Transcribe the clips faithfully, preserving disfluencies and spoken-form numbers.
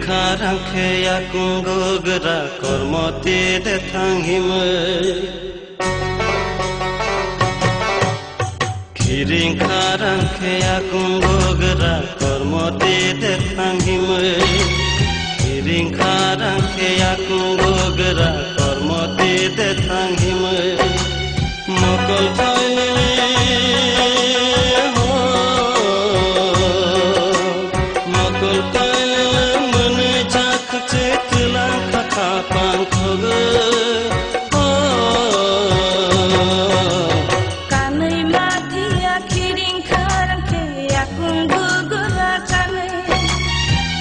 Kharang khe yakung gugra kormo te de thang himwi. Khiring kharang khe yakung gugra kormo te de thang himwi. Khiring kharang khe yakung gugra kormo te de thang himwi. Mokol thailele ho, mokol thailele mwnwi chak che twlang kha kha pang khogwi. Oh. Kanwi mathiya khiring kharang khe yakung gugra kanwi.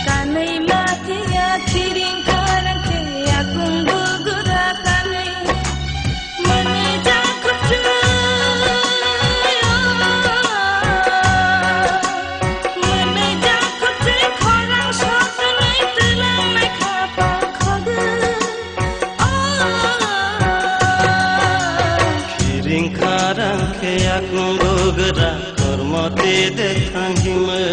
Kanwi mathiya khiring kharang khe yakung gugra kanwi. Mwnwi jakhuk twi, mwnwi jakhuk twi khorang soknwi twlang nai kha pang khogwi. Oh. Khiring kharang khe yakung gugra kormo te de thang himwi.